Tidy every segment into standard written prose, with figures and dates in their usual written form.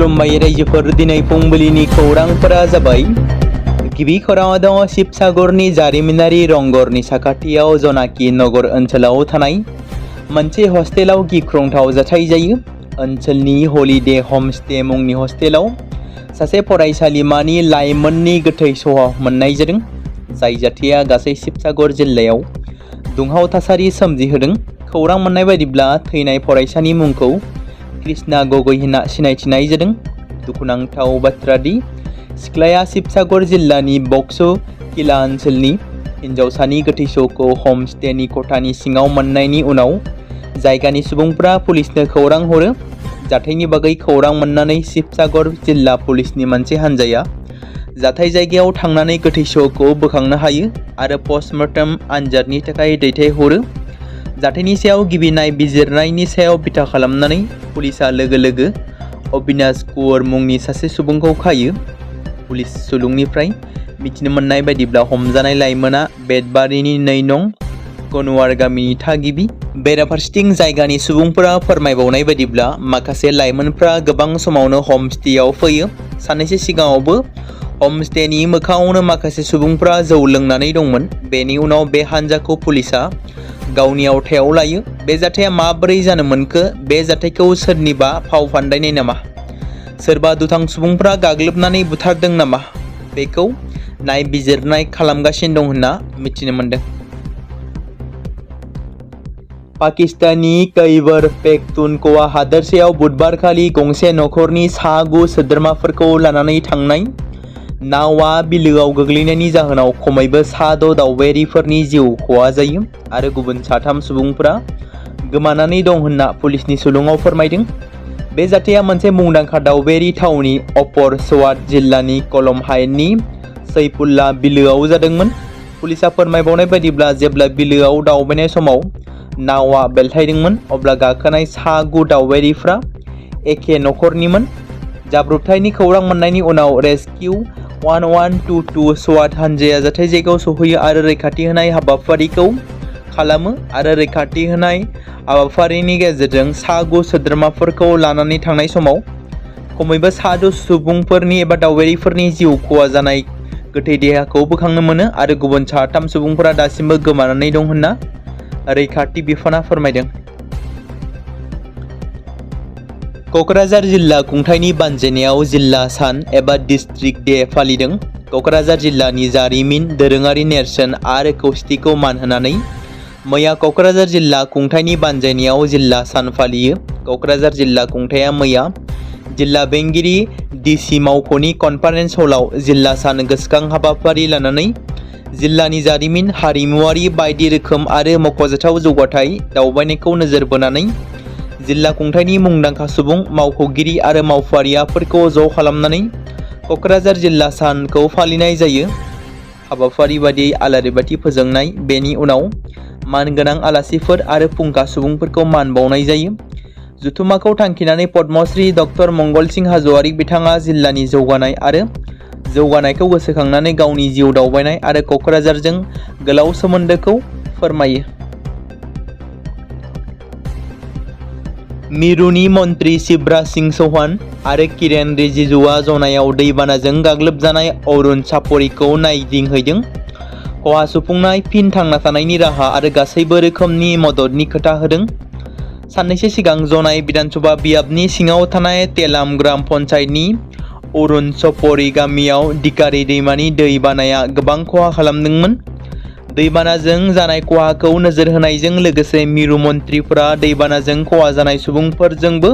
खुलुमबाय रायजोफोर, दिनै फुंबिलिनि खौरांफोरा जाबाय। गिबि खौराङाव दङ शिबसागरनि जारिमिनारि रंघरनि साखाथियाव जनाकी नगर ओनसोलाव थानाय मोनसे हस्टेलाव गिख्रंथाव जाथाय जायो। ओनसोलनि हलिडे हमस्टे मुंनि हस्टेलाव सासे फरायसालिमानि लाइमोननि गोथै सह मोननाय जादों। जाय जाथाया गासै शिबसागर जिल्लायाव दुंहाव थासारि सोमजिहोदों। खौरां मोननाय बायदिब्ला थैनाय फरायसानि मुंखौ कृष्णा गगৈ होनना सिनायथिनाय जादों। दुखुनांथाव बाथ्रा दि सिख्लाया शिबसागर जिल्लानि बक्सो किला ओनसोलनि हिन्जावसानि गोथै सहखौ हमस्टेनि खथानि सिङाव मोननायनि उनाव जायगानि सुबुंफ्रा पुलिसनो खौरां हरो। जाथायनि बागै खौरां मोननानै शिबसागर जिल्ला पुलिसनि मोनसे हान्जाया जाथाय जायगायाव थांनानै गोथै सहखौ बोखांनो हायो आरो पस्टमर्टम आनजादनि थाखाय दैथायहरो। जाथायनि सायाव गिबि नायबिजिरनायनि सायाव बिथा खालामनानै पुलिसआ लोगो लोगो अविनाश कुवर मुंनि सासे सुबुंखौ खायो। पुलिस सुलुंनिफ्राय मिथिनो मोननाय बायदिब्ला हमजानाय लाइमोना बेतबारिनि 2 नं कनवार गामिनि थागिबि। बेराफारसेथिं जायगानि सुबुंफोरा फोरमायबावनाय बायदिब्ला माखासे लाइमोनफ्रा गोबां समावनो हमस्टेयाव फैयो। साननैसो सिगाङावबो हमस्टेनि मोखाङावनो माखासे सुबुंफ्रा जौ लोंनानै दंमोन। बेनि उनाव बे हान्जाखौ पुलिसआ गावनि आवथायाव लायो। बे जाथाया माबोरै जानो मोनखो? बे जाथायखौ सोरनिबा फाव फान्दायनाय नामा? सोरबा दुथां सुबुंफ्रा गाग्लोबनानै बुथारदों नामा? बेखौ नायबिजिरनाय खालामगासिनो दं होनना मिथिनो मोन्दों। पाकिस्ताननि खैबर पख्तूनख्वा हादोरसायाव बुधबारखालि गंसे नखरनि सा 9 सोद्रोमाफोरखौ लानानै थांनाय नावआ बिलोआव गोग्लैनायनि जाहोनाव खमैबो सा 6 दावबायारिफोरनि जिउ खहा जायो आरो गुबुन 3 सुबुंफ्रा गोमानानै दं होनना पुलिसनि सुलुङाव फोरमायदों। बे जाथाया मोनसे मुंदांखा दावबायारि थावनि अपर स्वात जिल्लानि कलम हायेननि सैफुल्ला बिलोआव जादोंमोन। पुलिसआ फोरमायबावनाय बायदिब्ला जेब्ला बिलोआव दावबायनाय समाव नावआ बेलथायदोंमोन अब्ला गाखोनाय सा 9 दावबायारिफ्रा एखे नखरनिमोन। जाब्रबथायनि खौरां मोननायनि उनाव रेस्किउ 1122 स्वात हान्जाया जाथाय जायगायाव सौहैयो आरो रैखाथि होनाय हाबाफारिखौ खालामो आरो रैखाथि होनाय हाबाफारिनि गेजेरजों सा 9 सोद्रोमाफोरखौ लानानै थांनाय समाव खमैबो सा 6 सुबुंफोरनि एबा दावबायारिफोरनि जिउ खहा जानाय गोथै देहाखौ बोखांनो मोनो आरो गुबुन 3 सुबुंफोरा दासिमबो गोमानानै दं होनना रैखाथि बिफाना फोरमायदों। कक्राझार जिल्ला खुंथायनि बानजायनायाव जिल्ला सान एबा डिस्ट्रिक्ट डे फालिदों। कक्राझार जिल्लानि जारिमिन, दोरोङारि नेरसोन आरो खौसेथिखौ मान होनानै मैया कक्राझार जिल्ला खुंथायनि बानजायनायाव जिल्ला सान फालियो। कक्राझार जिल्ला खुंथाया मैया जिल्ला बेंगिरि डिसि मावख'नि कनफारेन्स हलाव जिल्ला सान गोसोखां हाबाफारि लानानै जिल्लानि जारिमिन, हारिमुवारि बायदि रोखोम आरो मख'जाथाव जौगाथाय दावबायनायखौ नोजोर बोनानै जिल्ला खुंथायनि मुंदांखा सुबुं मावख'गिरि आरो मावफारियाफोरखौ ज' खालामनानै कक्राझार जिल्ला सानखौ फालिनाय जायो। हाबाफारि बादियै आलारि बाथि फोजोंनाय, बेनि उनाव मानगोनां आलासिफोर आरो फुंखा सुबुंफोरखौ मान बावनाय जायो। जथुम्माखौ थांखिनानै पद्मश्री डक्टर मंगलसिं हाज'वारि बिथाङा जिल्लानि जौगानाय आरो जौगानायखौ गोसोखांनानै गावनि जिउ दावबायनाय आरो कक्राझारजों गोलाव सोमोन्दोखौ फोरमायो। मिरुनि मन्त्रि शिवराज सिंह चौहान आरो किरेन रिजिजुआ जनायाव दैबानाजों गाग्लोबजानाय अरुण चापरिखौ नायदिंहैदों। खहा सुफुंनाय, फिन थांना थानायनि राहा आरो गासैबो रोखोमनि मददनि खोथा होदों। साननैसो सिगां जनाय बिधानसभा बियाबनि सिङाव थानाय तेलाम ग्राम पन्चायतनि अरुण चापरि गामियाव दिकारि दैमानि दै बानाया गोबां खहा खालामदोंमोन। दैबानाजों जानाय खहाखौ नोजोर होनायजों लोगोसे मिरु मन्थ्रिफोरा दैबानाजों खहा जानाय सुबुंफोरजोंबो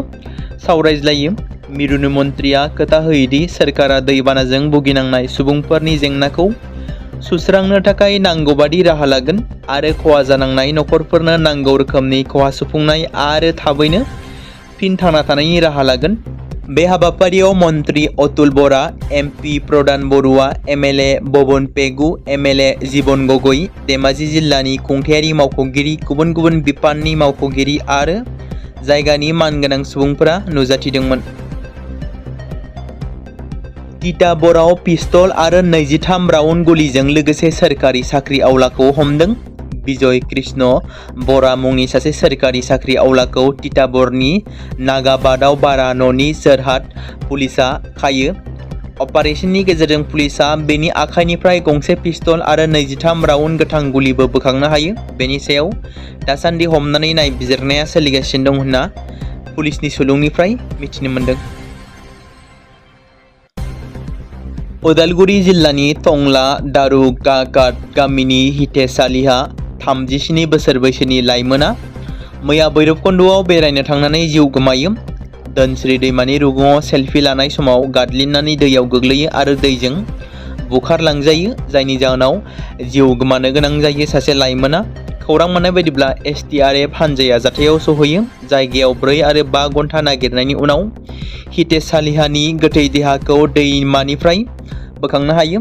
सावरायज्लायो। मिरुनि मन्थ्रिया खोथा होयोदि सोरखारा दैबानाजों भुगिनांनाय सुबुंफोरनि जेंनाखौ सुस्रांनो थाखाय नांगौबादि राहा लागोन आरो खहा जानांनाय नखरफोरनो नांगौ रोखोमनि खहा सुफुंनाय आरो थाबैनो फिन थांना थानायनि राहा लागोन। बे हाबाफारियाव मन्त्रि अतुल बरा, एमपि प्रदान बरुवा, एमएलए बबन पेगु, एमएलए जीवन गगৈ, धेमाजि जिल्लानि खुंथायारि मावख'गिरि, गुबुन गुबुन बिफाननि मावख'गिरि आरो जायगानि मानगोनां सुबुंफोरा नुजाथिदोंमोन। तिताबराव पिस्तल आरो 23 राउन्ड गुलिजों लोगोसे सोरखारि साख्रि आवलाखौ हमदों। बिजय कृष्ण बरा मुंनि सासे सोरखारि साख्रि आवलाखौ तिताबरनि नागाबादाव बारा न'नि सोरहाद पुलिसा खायो। अपारेशननि गेजेरजों पुलिसा बेनि आखाइनिफ्राय गंसे पिस्तल आरो 23 राउन्ड गोथां गुलिबो बोखांनो हायो। बेनि सायाव दासान्दि हमनानै नायबिजिरनाया सोलिगासिनो दं होनना पुलिसनि सुलुंनिफ्राय मिथिनो मोन्दों। उदालगुरि जिल्लानि टंला दारुगाघाट गामिनि हितेश आलीहा 37 बोसोर बैसोनि लाइमोना मैया भैरबकुन्द'आव बेरायनो थांनानै जिउ गोमायो। धोनस्री दैमानि रुगुङाव सेलफि लानाय समाव गादलिननानै दैयाव गोग्लैयो आरो दैजों बुखारलांजायो, जायनि जाहोनाव जिउ गोमानो गोनां जायो सासे लाइमोना। खौरां मोननाय बायदिब्ला SDRF हानजाया जाथायाव सहैयो। जायगायाव 4 आरो 5 घन्टा नागिरनायनि उनाव हितेश आलीहानि गोथै देहाखौ दैमानिफ्राय बोखांनो हायो।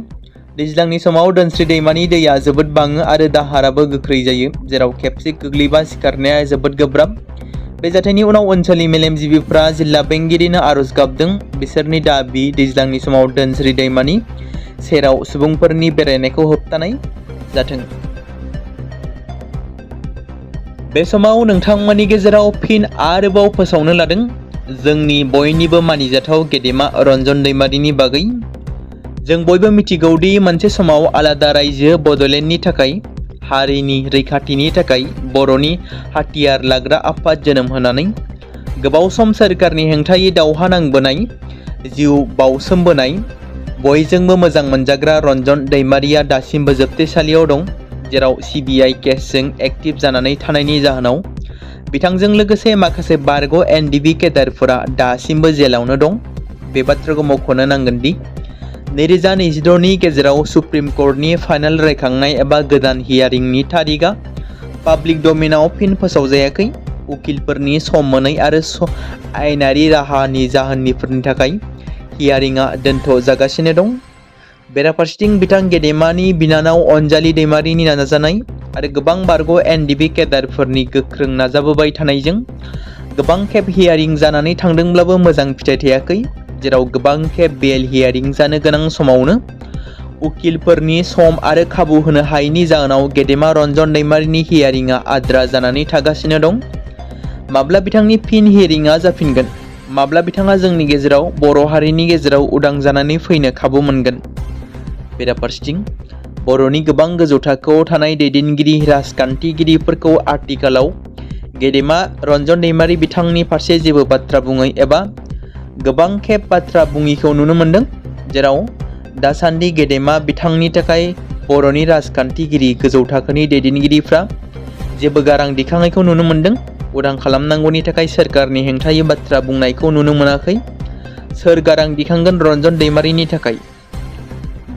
दैज्लांनि समाव धोनस्री दैमानि दैया जोबोद बाङो आरो दाहाराबो गोख्रै जायो, जेराव खेबसे गोग्लैबा सिखारनाया जोबोद गोब्राब। बे जाथायनि उनाव ओनसोलनि मेलेमजिबिफ्रा जिल्ला बेंगिरिनो आरज गाबदों। बिसोरनि दाबि दैज्लांनि समाव धोनस्री दैमानि सेराव सुबुंफोरनि बेरायनायखौ होबथानाय जाथों। बे समाव नोंथांमोननि गेजेराव फिन आरोबाव फोसावनो लादों जोंनि बयनिबो मानिजाथाव गेदेमा रन्जन दैमारिनि बागै। जों बयबो मिथिगौदि मोनसे समाव आलादा रायजो बड'लेण्डनि थाखाय हारिनि रैखाथिनि थाखाय बर'नि हाथियार लाग्रा आफाद जोनोम होनानै गोबाव सम सोरखारनि हेंथायै दावहा नांबोनाय, जिउ बाउसोमबोनाय बयजोंबो मोजां मोनजाग्रा रन्जन दैमारिया दासिमबो जोबथेसालियाव दं, जेराव CBI केसजों एक्टिभ जानानै थानायनि जाहोनाव बिथांजों लोगोसे माखासे बारग' NDB केडारफोरा दासिमबो जेलावनो दं। बे बाथ्राखौ मख'नो नांगोन दि 2022 नि गेजेराव सुप्रिम कर्टनि फाइनाल रायखांनाय एबा गोदान हियारिंनि तारिखआ पाब्लिक डमेनाव फिन फोसावजायाखै। उकिलफोरनि सम मोनै आरो आयेनारि राहानि जाहोनफोरनि थाखाय हियारिंआ दोनथ'जागासिनो दं। बेराफारसेथिं बिथां गेदेमानि बिनानाव अनजालि दैमारिनि नाजानाय आरो गोबां बारग' NDB केडारफोरनि गोख्रों नाजाबोबाय थानायजों गोबां खेब हियारिं जानानै थांदोंब्लाबो मोजां फिथाइ थायाखै, जेराव गोबां खेब बेल हियारिं जानो गोनां समावनो उकिलफोरनि सम आरो खाबु होनो हायैनि जाहोनाव गेदेमा रन्जन दैमारिनि हियारिंआ आद्रा जानानै थागासिनो दं। माब्ला बिथांनि फिन हियारिंआ जाफिनगोन? माब्ला बिथाङा जोंनि गेजेराव बर' हारिनि गेजेराव उदां जानानै फैनो खाबु मोनगोन? बेराफारसेथिं बर'नि गोबां गोजौ थाखोआव थानाय दैदेनगिरि राजखान्थिगिरिफोरखौ आथिखालाव गेदेमा रन्जन दैमारि बिथांनि फारसे जेबो बाथ्रा बुङै एबा गोबां खेब बाथ्रा बुङिखौ नुनो मोनदों, जेराव दासान्दि गेदेमा बिथांनि थाखाय बर'नि राजखान्थिगिरि गोजौ थाखोनि दैदेनगिरिफ्रा जेबो गारां दिखांनायखौ नुनो मोनदों। उदां खालामनांगौनि थाखाय सोरखारनि हेंथायै बाथ्रा बुंनायखौ नुनो मोनाखै। सोर गारां दिखांगोन रन्जन दैमारिनि थाखाय,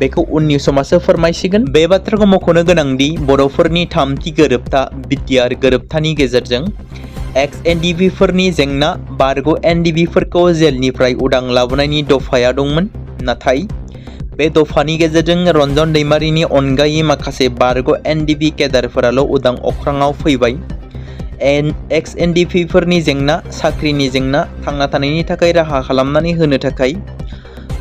बेखौ उननि समासो फोरमायसिगोन। बे बाथ्राखौ मख'नो गोनांदि बर'फोरनि थामथि गोरोबथा BTR गोरोबथानि गेजेरजों ex-NDB फोरनि जेंना बारग' NDB फोरखौ जेलनिफ्राय उदां लाबोनायनि दफाया दंमोन, नाथाय बे दफानि गेजेरजों रन्जन दैमारिनि अनगायै माखासे बारग' NDB केडारफोराल' उदां अख्राङाव फैबाय। ex-NDB फोरनि जेंना, साख्रिनि जेंना, थांना थानायनि थाखाय राहा खालामनानै होनो थाखाय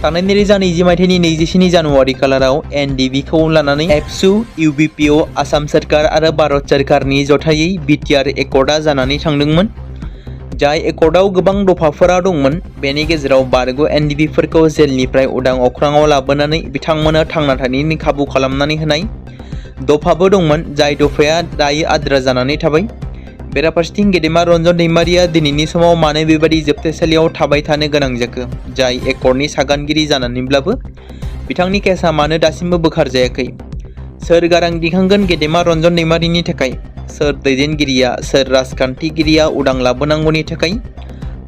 थांनाय 2020 मायथाइनि 27 जानुवारि खालाराव NDB खौ लानानै एबसु, UBPO, आसाम सोरखार आरो भारत सोरखारनि जथायै BTR एकर्डआ जानानै थांदोंमोन। जाय एकर्डआव गोबां दफाफोरा दंमोन। बेनि गेजेराव बारग' NDB फोरखौ जेलनिफ्राय उदां अख्राङाव लाबोनानै बिथांमोननो थांना थानायनि खाबु खालामनानै होनाय दफाबो दंमोन, जाय दफाया दायो आद्रा जानानै थाबाय। बेराफारसेथिं गेदेमा रन्जन दैमारिया दिनैनि समाव मानो बेबादि जोबथेसालियाव थाबाय थानो गोनां जाखो? जाय एकर्डनि सागानगिरि जानानैब्लाबो बिथांनि केसआ मानो दासिमबो बोखारजायाखै? सोर गारां दिखांगोन गेदेमा रन्जन दैमारिनि थाखाय? सोर दैदेनगिरिया, सोर राजखान्थिगिरिया उदां लाबोनांगौनि थाखाय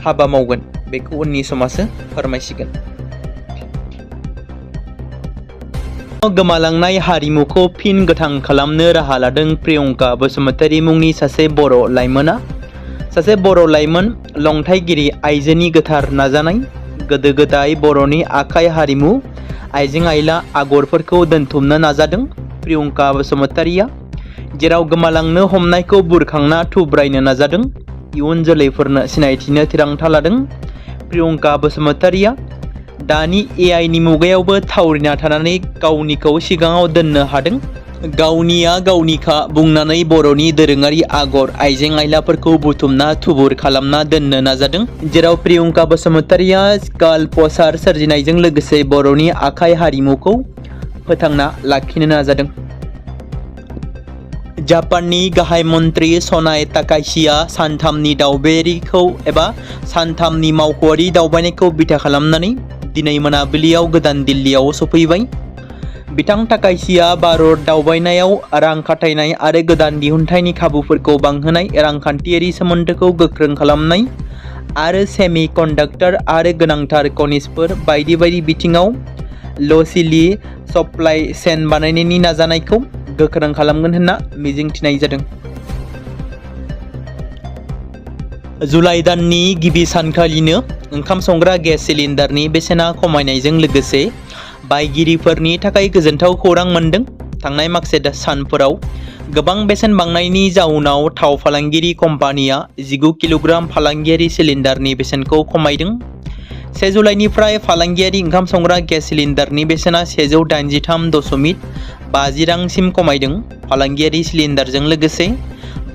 हाबा मावगोन? बेखौ उननि समासो फोरमायसिगोन। गोमालांनाय हारिमुखौ फिन गोथां खालामनो राहा लादों प्रियंका बसुमतारी मुंनि सासे बर' लाइमोना। सासे बर' लाइमोन लंथाइगिरि आइजोनि गोथार नाजानाय। गोदो गोदाय बर'नि आखाइ हारिमु आइजें आइला आगरफोरखौ दोनथुमनो नाजादों प्रियंका बसुमतारीया, जेराव गोमालांनो हमनायखौ बुरखांना थुब्रायनो नाजादों। इयुन जोलैफोरनो सिनायथिनो थिरांथा लादों प्रियंका बसुमतारीया। दानि AI नि मुगायावबो थावरिना थानानै गावनिखौ सिगाङाव दोननो हादों। गावनिया गावनिखा बुंनानै बर'नि दोरोङारि आगर आइजें आइलाफोरखौ बुथुमना थुबुर खालामना दोननो नाजादों, जेराव प्रियंका बसुमतारिया स्काल पसार सोरजिनायजों लोगोसे बर'नि आखाइ हारिमुखौ फोथांना लाखिनो नाजादों। जापाननि गाहाय मन्त्रि सनाए ताकाइशिया सानथामनि दावबायारिखौ एबा सानथामनि मावख'आरि दावबायनायखौ बिथा खालामनानै दिनै मोनाबिलियाव गोदान दिल्लीयाव सफैबाय। बिथां ताकाइशिया भारत दावबायनायाव रां खाथायनाय आरो गोदान दिहुनथायनि खाबुफोरखौ बांहोनाय, रांखान्थियारि सोमोन्दोखौ गोख्रों खालामनाय आरो सेमि कन्डाक्टर आरो गोनांथार खनिजफोर बायदि बायदि बिथिङाव ल'सिलि सप्लाइ चेन बानायनायनि नाजानायखौ गोख्रों खालामगोन होनना मिजिंथिनाय जादों। जुलाइ दाननि गिबि सानखालिनो ओंखाम संग्रा गेस सिलिन्डारनि बेसेना खमायनायजों लोगोसे बायगिरिफोरनि थाखाय गोजोनथाव खौरां मोनदों। थांनाय माखासे सानफोराव गोबां बेसेन बांनायनि जाउनाव थाव फालांगिरि कम्पानिया 19 किल'ग्राम फालांगियारि सिलिन्डारनि बेसेनखौ खमायदों। 1 जुलाइनिफ्राय फालांगियारि ओंखाम संग्रा गेस सिलिन्डारनि बेसेना 183.50 रांसिम खमायदों। फालांगियारि सिलिन्डारजों लोगोसे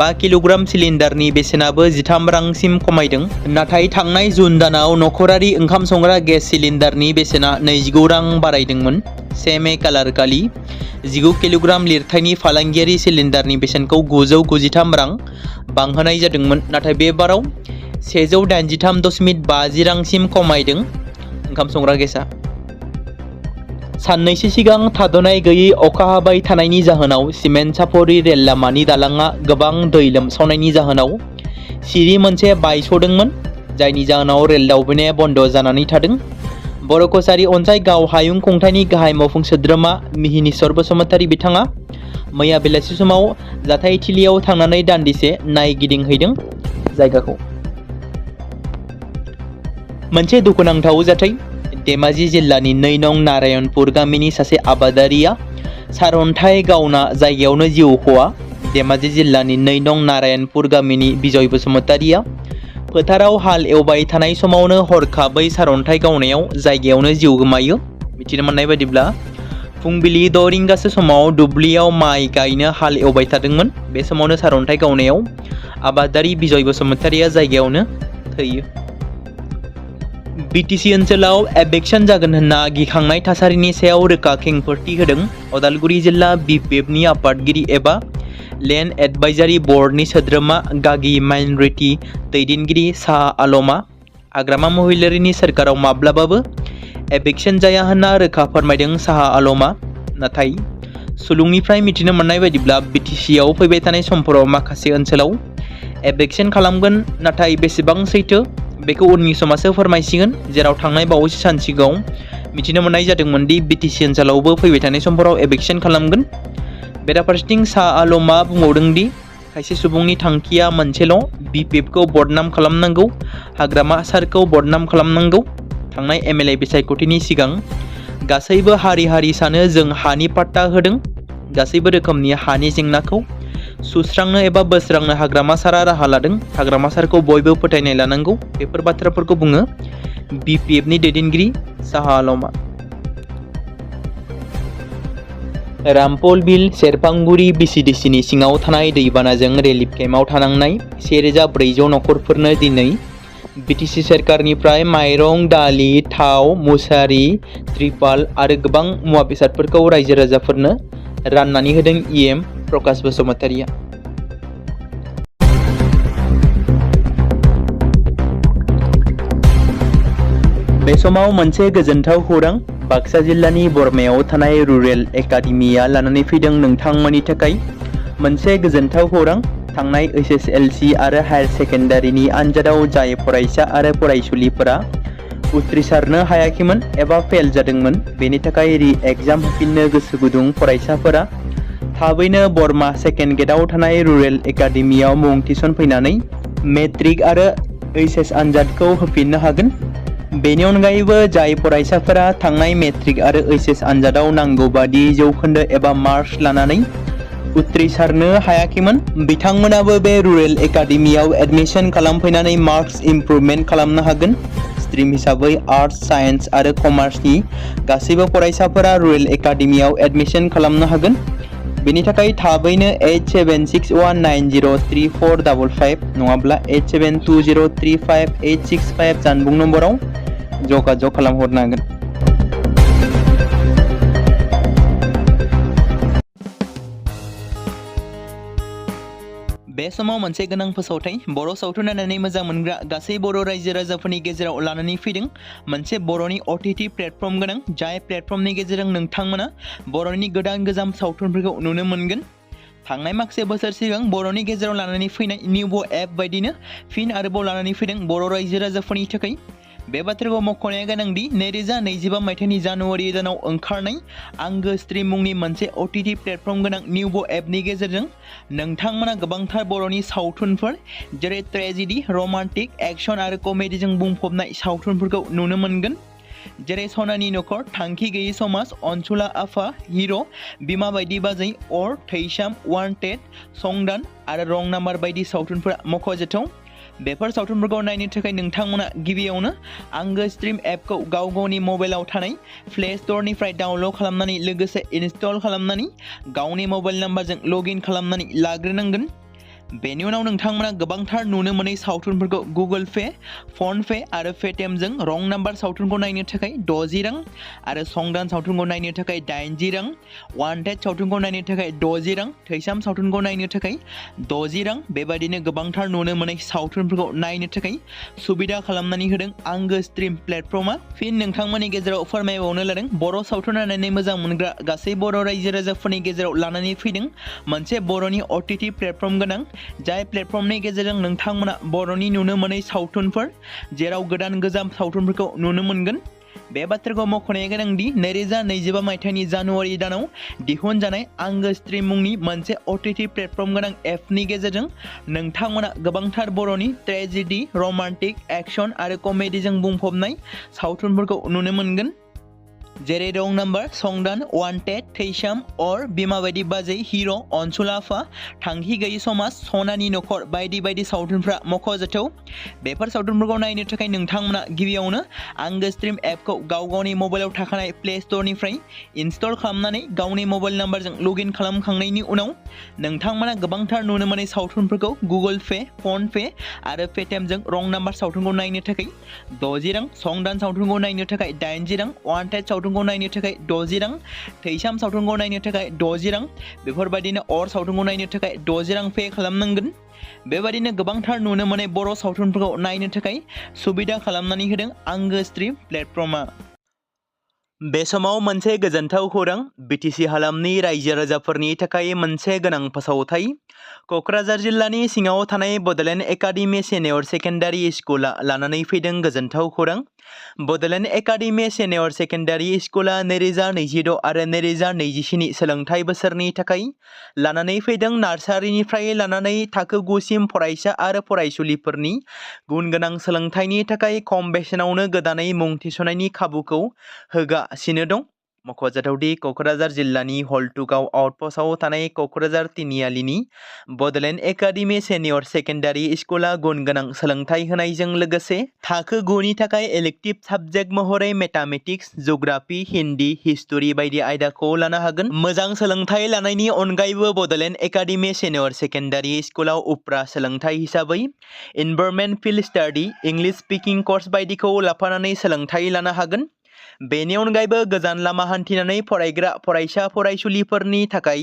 5 किल'ग्राम सिलिन्डारनि बेसेनाबो 13 रांसिम खमायदों। नाथाय थांनाय जुन दानाव नखरारि ओंखाम संग्रा गेस सिलिन्डारनि बेसेना 29 रां बारायदोंमोन। 1 मे खालारखालि 19 किल'ग्राम लिरथायनि फालांगियारि सिलिन्डारनि बेसेनखौ 993 रां बांहोनाय जादोंमोन। नाथाय बे बाराव 183.50 रांसिम खमायदों ओंखाम संग्रा गेसआ। साननैसो सिगां थाद'नाय गैयै अखा हाबाय थानायनि जाहोनाव सिमेन्ट सापरि रेल लामानि दालांआ गोबां दै लोमसावनायनि जाहोनाव सिरि मोनसे बायस'दोंमोन, जायनि जाहोनाव रेल दावबायनाया बन्द जानानै थादों। बर' कछारी अनसाइ गाव हायुं खुंथायनि गाहाय मावफुं सोद्रोमा मिहिनीश्वर बसुमतारी बिथाङा मैया बेलासि समाव जाथायथिलियाव थांनानै दान्दिसे नायगिदिंहैदों जायगाखौ। मोनसे दुखुनांथाव जाथाय। धेमाजि जिल्लानि 2 नं नारायणपुर गामिनि सासे आबादारिया सारअन्थाइ गावना जायगायावनो जिउ खहा। धेमाजि जिल्लानि 2 नं नारायणपुर गामिनि बिजय बसुमतारिया फोथाराव हाल एवबाय थानाय समावनो हरखाबै सारअन्थाइ गावनायाव जायगायावनो जिउ गोमायो। मिथिनो मोननाय बायदिब्ला फुंबिलि 6 रिंगासो समाव दुब्लियाव माइ गायनो हाल एवबाय थादोंमोन। बे समावनो सारअन्थाइ गावनायाव आबादारि बिजय बसुमतारिया जायगायावनो थैयो। बिटिसि ओनसोलाव एविक्शन जागोन होनना गिखांनाय थासारिनि सायाव रोखा खेंफोरथि होदों अदालगुरि जिल्ला बिपिएफनि आफादगिरि एबा लेन्ड एडभाइजारि बर्डनि सोद्रोमा गागि माइनरिटि दैदेनगिरि साहा आलमआ। हाग्रामा महिलारिनि सोरखाराव माब्लाबाबो एविक्शन जाया होनना रोखा फोरमायदों साहा आलमआ। नाथाय सुलुंनिफ्राय मिथिनो मोननाय बायदिब्ला बिटिसिआव फैबाय थानाय समफोराव माखासे ओनसोलाव एविक्शन खालामगोन, नाथाय बेसेबां सैथो बेखौ उननि समासो फोरमायसिगोन। जेराव थांनाय बावैसो सान सिगाङाव मिथिनो मोननाय जादोंमोन दि बिटिसि ओनसोलावबो फैबाय थानाय समफोराव एविक्शन खालामगोन। बेराफारसेथिं साहा आलमआ बुंबावदों दि खायसे सुबुंनि थांखिया मोनसेल', बिपिएफखौ बदनाम खालामनांगौ, हाग्रामा सारखौ बदनाम खालामनांगौ। थांनाय एमएलए बिसायख'थिनि सिगां गासैबो हारिसानो जों हानि पाट्टा होदों। गासैबो रोखोमनि हानि जेंनाखौ सुस्रांनो एबा बोस्रांनो हाग्रामा सारा राहा लादों। हाग्रामा सारखौ बयबो फोथायनाय लानांगौ। बेफोर बाथ्राफोरखौ बुङो बिपिएफनि दैदेनगिरि साहा आलमआ। रामपल बिल सेरफांगुरि बिसिडिसिनि सिङाव थानाय दैबानाजों रिलिफ केम्पआव थानांनाय 1400 नखरफोरनो दिनै बिटिसि सोरखारनिफ्राय माइरं, दालि, थाव, मुसारि, त्रिपाल आरो गोबां मुवा बेसादफोरखौ रायजो राजाफोरनो राननानै होदों इएम प्रकाश बसुमतारिया। बे समाव मोनसे गोजोनथाव खौरां बाक्सा जिल्लानि बरमायाव थानाय रुरेल एकाडेमिया लानानै फैदों नोंथांमोननि थाखाय मोनसे गोजोनथाव खौरां। थांनाय एसएसएलसि आरो हायार सेकेन्डारिनि आनजादाव जाय फरायसा आरो फरायसुलिफोरा उथ्रिसारनो हायाखैमोन एबा फेल जादोंमोन, बेनि थाखाय रि एग्जाम होफिननो गोसो गुदुं फरायसाफोरा थाबैनो बरमा सेकेन्ड गेटआव थानाय रुरेल एकाडेमियाव मुं थिसनफैनानै मेट्रिक आरो एचएस आनजादखौ होफिननो हागोन। बेनि अनगायैबो जाय फरायसाफोरा थांनाय मेट्रिक आरो एचएस आनजादाव नांगौ बादि जौखोन्दो एबा मार्क्स लानानै उथ्रिसारनो हायाखैमोन, बिथांमोनाबो बे रुरेल एकाडेमियाव एडमिशन खालामफैनानै मार्क्स इमप्रुभमेन्ट खालामनो हागोन। स्ट्रिम हिसाबै आर्ट्स, साइन्स आरो कमार्सनि गासैबो फरायसाफोरा रुरेल एकाडेमियाव एडमिशन खालामनो हागोन। बेनि थाखाय थाबैनो 8761903455 नङाब्ला 8720358665 जानबुं नम्बराव जगाजग खालामहरनो हागोन। बे समाव मोनसे गोनां फोसावथाय बर' सावथुन नायनानै मोजां मोनग्रा गासै बर' रायजो राजाफोरनि गेजेराव लानानै फैदों मोनसे बर'नि OTT प्लेटफर्म गोनां जाय प्लेटफर्मनि गेजेरजों नोंथांमोना बर'नि गोदान गोजाम सावथुनफोरखौ नुनो मोनगोन। थांनाय माखासे बोसोर सिगां बर'नि गेजेराव लानानै फैनाय निउबो एप बायदिनो फिन आरोबाव लानानै फैदों बर' रायजो राजाफोरनि थाखाय। बे बाथ्राखौ मख'नाया गोनांदि 2025 मायथाइनि जानुवारि दानाव ओंखारनाय आंगो स्ट्रीम मुंनि मोनसे OTT प्लेटफर्म गोनां निउबो एपनि गेजेरजों नोंथांमोना गोबांथार बर'नि सावथुनफोर जेरै ट्रेजेडी, रमान्टिक, एक्शन आरो कमेडीजों बुंफबनाय सावथुनफोरखौ नुनो मोनगोन। जेरै सनानि नखर, थांखि गैयै समाज, अनसुला आफा, हिर', बिमा बायदि बाजै, अर, थैसाम, वान्टेड, संदान आरो रं नाम्बार बायदि सावथुनफोरा मख'जाथाव। बेफोर सावथुनफोरखौ नायनो थाखाय नोंथांमोना गिबियावनो आंगो स्ट्रीम एपखौ गावनि मबाइलाव थानाय प्ले स्ट'रनिफ्राय डाउनल'ड खालामनानै लोगोसे इनस्टल खालामनानै गावनि मबाइल नाम्बारजों लगइन खालामनानै लाग्रोनांगोन। बेनि उनाव नोंथांमोना गोबांथार नुनो मोनै सावथुनफोरखौ गुगोल पे, फन पे आरो पेटिएमजों रं नाम्बार सावथुनखौ नायनो थाखाय 60 रां आरो संदान सावथुनखौ नायनो थाखाय 80 रां, वान्टेड सावथुनखौ नायनो थाखाय 60 रां, थैसाम सावथुनखौ नायनो थाखाय 60 रां बेबायदिनो गोबांथार नुनो मोनै सावथुनफोरखौ नायनो थाखाय सुबिदा खालामनानै होदों आंगो स्ट्रीम प्लेटफर्मा। फिन नोंथांमोननि गेजेराव फोरमायबावनो लादों बर' सावथुन नायनानै मोजां मोनग्रा गासै बर' रायजो राजाफोरनि गेजेराव लानानै फैदों मोनसे बर'नि OTT प्लेटफर्म गोनां जाय प्लेटफर्मनि गेजेरजों नोंथांमोना बर'नि नुनो मोनै सावथुनफोर जेराव गोदान गोजाम सावथुनफोरखौ नुनो मोनगोन। बे बाथ्राखौ मख'नाया गोनांदि 2025 मायथाइनि जानुवारि दानाव दिहुनजानाय आंगो स्ट्रीम मुंनि मोनसे OTT प्लेटफर्म गोनां एपनि गेजेरजों नोंथांमोना गोबांथार बर'नि ट्रेजेडी, रमान्टिक, एक्शन आरो कमेडीजों बुंफबनाय सावथुनफोरखौ नुनो मोनगोन। जेरै रं नाम्बार, संदान, वान्टेड, थैसाम, अर, बिमा बायदि बाजै, हिर', अनसुला आफा, थांखि गैयै समाज, सनानि नखर बायदि बायदि सावथुनफ्रा मख'जाथाव। बेफोर सावथुनफोरखौ नायनो थाखाय नोंथांमोना गिबियावनो आंगो स्ट्रीम एपखौ गावनि मबाइलाव थाखानाय प्ले स्ट'रनिफ्राय इनस्टल खालामनानै गावनि मबाइल नाम्बारजों लगइन खालामखांनायनि उनाव नोंथांमोना गोबांथार नुनो मोनै सावथुनफोरखौ गुगोल पे, फन पे आरो पेटिएमजों रं नाम्बार सावथुनखौ नायनो थाखाय 60 रां, संदान सावथुनखौ नायनो थाखाय 80 रां, वान्टेड सावथुनखौ नायनो थाखाय 60 रां, थैसाम सावथुनखौ नायनो थाखाय 60 रां बेफोरबायदिनो अर सावथुनखौ नायनो थाखाय 60 रां पे खालामनांगोन। बेबायदिनो गोबांथार नुनो मोनै बर' सावथुनफोरखौ नायनो थाखाय सुबिदा खालामनानै होदों आंगो स्ट्रीम प्लेटफर्मा। बे समाव मोनसे गोजोनथाव खौरां BTC हालामनि रायजो राजाफोरनि थाखाय मोनसे गोनां फोसावथाय। क'क्राझार जिल्लानि सिङाव थानाय बड'लेण्ड एकाडेमि सिनियर सेकेन्डारि स्कुला लानानै फैदों गोजोनथाव खौरां। बड'लेण्ड एकाडेमि सिनियर सेकेन्डारि स्कुला 2026 आरो 2027 सोलोंथाइ बोसोरनि थाखाय लानानै फैदों नार्सारिनिफ्राय लानानै थाखो 9 सिम फरायसा आरो फरायसुलिफोरनि गुन गोनां सोलोंथाइनि थाखाय खम बेसेनावनो गोदानै मुं थिसननायनि खाबुखौ होगासिनो दं। मख'जाथावदि क'क्राझार जिल्लानि हल्टुगाव आउटपस्टआव थानाय क'क्राझार तिनिआलिनि बड'लेण्ड एकाडेमि सिनियर सेकेन्डारि स्कुला गुन गोनां सोलोंथाइ होनायजों लोगोसे थाखो 9 नि थाखाय इलेक्टिभ साबजेक्ट महरै मेथामेटिक्स, जिअ'ग्राफि, हिन्दी, हिस्टरि बायदि आयदाखौ लानो हागोन। मोजां सोलोंथाइ लानायनि अनगायैबो बड'लेण्ड एकाडेमि सिनियर सेकेन्डारि स्कुलाव उफ्रा सोलोंथाइ हिसाबै environment field study, English speaking course बायदिखौ लाफानानै सोलोंथाइ लानो हागोन। बेनि अनगायैबो गोजान लामा हान्थिनानै फरायग्रा फरायसा फरायसुलिफोरनि थाखाय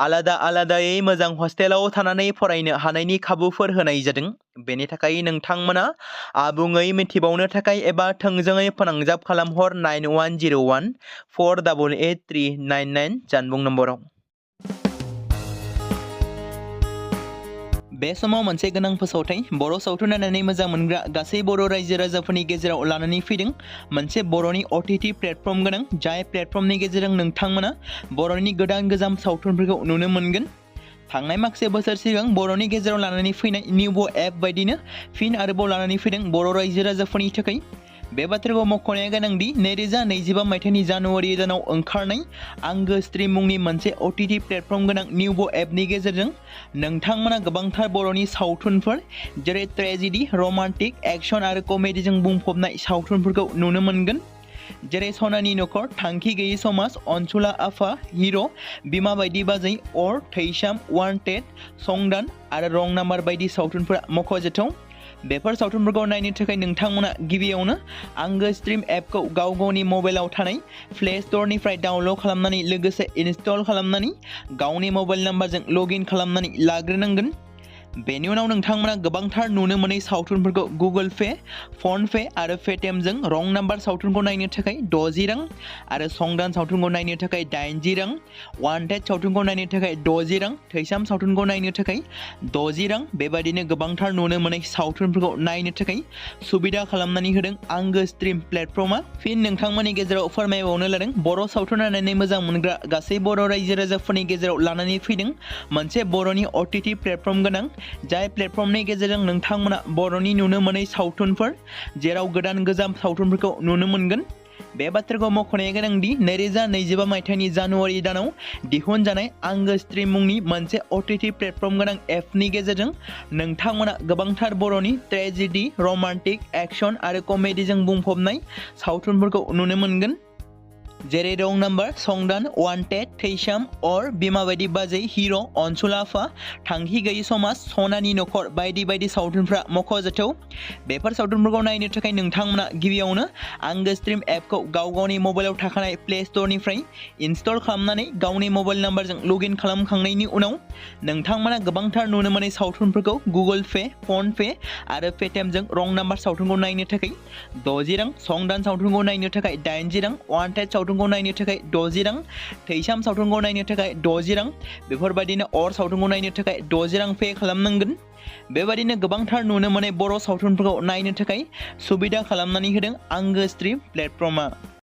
आलादायै मोजां हस्टेलाव थानानै फरायनो हानायनि खाबुफोर होनाय जादों। बेनि थाखाय नोंथांमोना आबुङै मिथिबावनो थाखाय एबा थोंजोङै फोनांजाब खालामहर 9101 488399 जानबुं नम्बराव। बे समाव मोनसे गोनां फोसावथाय बर' सावथुन नायनानै मोजां मोनग्रा गासै बर' रायजो राजाफोरनि गेजेराव लानानै फैदों मोनसे बर'नि OTT प्लेटफर्म गोनां जाय प्लेटफर्मनि गेजेरजों नोंथांमोना बर'नि गोदान गोजाम सावथुनफोरखौ नुनो मोनगोन। थांनाय माखासे बोसोर सिगां बर'नि गेजेराव लानानै फैनाय निउबो एप बायदिनो फिन आरोबाव लानानै फैदों बर' रायजो राजाफोरनि थाखाय। बे बाथ्राखौ मख'नाया गोनांदि 2025 मायथाइनि जानुवारि दानाव ओंखारनाय आंगो स्ट्रीम मुंनि मोनसे OTT प्लेटफर्म गोनां निउबो एपनि गेजेरजों नोंथांमोना गोबांथार बर'नि सावथुनफोर जेरै ट्रेजेडी, रमान्टिक, एक्शन आरो कमेडीजों बुंफबनाय सावथुनफोरखौ नुनो मोनगोन। जेरै सनानि नखर, थांखि गैयै समाज, अनसुला आफा, हिर', बिमा बायदि बाजै, अर, थैसाम, वान्टेड, संदान आरो रं नाम्बार बायदि सावथुनफोरा मख'जाथाव। बेफोर सावथुनफोरखौ नायनो थाखाय नोंथांमोना गिबियावनो आंगो स्ट्रिम एपखौ गावनि मबाइलाव थानाय प्ले स्ट'रनिफ्राय डाउनल'ड खालामनानै लोगोसे इनस्टल खालामनानै गावनि मबाइल नाम्बारजों लगइन खालामनानै लाग्रोनांगोन। बेनि उनाव नोंथांमोना गोबांथार नुनो मोनै सावथुनफोरखौ गुगोल पे, फन पे आरो पेटिएमजों रं नाम्बार सावथुनखौ नायनो थाखाय 60 रां आरो संदान सावथुनखौ नायनो थाखाय 80 रां, वान्टेड सावथुनखौ नायनो थाखाय 60 रां, थैसाम सावथुनखौ नायनो थाखाय 60 रां बेबायदिनो गोबांथार नुनो मोनै सावथुनफोरखौ नायनो थाखाय सुबिदा खालामनानै होदों आंगो स्ट्रिम प्लेटफर्मा। फिन नोंथांमोननि गेजेराव फोरमायबावनो लादों बर' सावथुन नायनानै मोजां मोनग्रा गासै बर' रायजो राजाफोरनि गेजेराव लानानै फैदों मोनसे बर'नि OTT प्लेटफर्म गोनां, जाय प्लेटफर्मनि गेजेरजों नोंथांमोना बर'नि नुनो मोनै सावथुनफोर जेराव गोदान गोजाम सावथुनफोरखौ नुनो मोनगोन। बे बाथ्राखौ मख'नाया गोनांदि 2025 मायथाइनि जानुवारि दानाव दिहुनजानाय आंगो स्ट्रिम मुंनि मोनसे OTT प्लेटफर्म गोनां एपनि गेजेरजों नोंथांमोना गोबांथार बर'नि ट्रेजेडि, रमान्टिक, एक्शन आरो कमेडिजों बुंफबनाय सावथुनफोरखौ नुनो मोनगोन। जेरै रं नाम्बार, संदान, वान्टेड, थैसाम, अर, बिमा बायदि बाजै, हिर', अनसुला आफा, थांखि गैयै समाज, सनानि नखर बायदि बायदि सावथुनफ्रा मख'जाथाव। बेफोर सावथुनफोरखौ नायनो थाखाय नोंथांमोना गिबियावनो आंगो स्ट्रिम एपखौ गावनि मबाइलाव थाखानाय प्ले स्ट'रनिफ्राय इनस्टल खालामनानै गावनि मबाइल नाम्बारजों लगइन खालामखांनायनि उनाव नोंथांमोना गोबांथार नुनो मोनै सावथुनफोरखौ गुगोल पे, फन पे आरो पेटिएमजों रं नाम्बार सावथुनखौ नायनो थाखाय 60 रां, संदान सावथुनखौ नायनो थाखाय 80 रां, वान्टेड सावथुनखौ नायनो थाखाय 60 रां, थैसाम सावथुनखौ नायनो थाखाय 60 रां बेफोरबायदिनो अर सावथुनखौ नायनो थाखाय 60 रां पे खालामनांगोन। बेबायदिनो गोबांथार नुनो मोनै बर' सावथुनफोरखौ नायनो थाखाय सुबिदा खालामनानै होदों आंगो स्ट्रिम प्लेटफर्मा।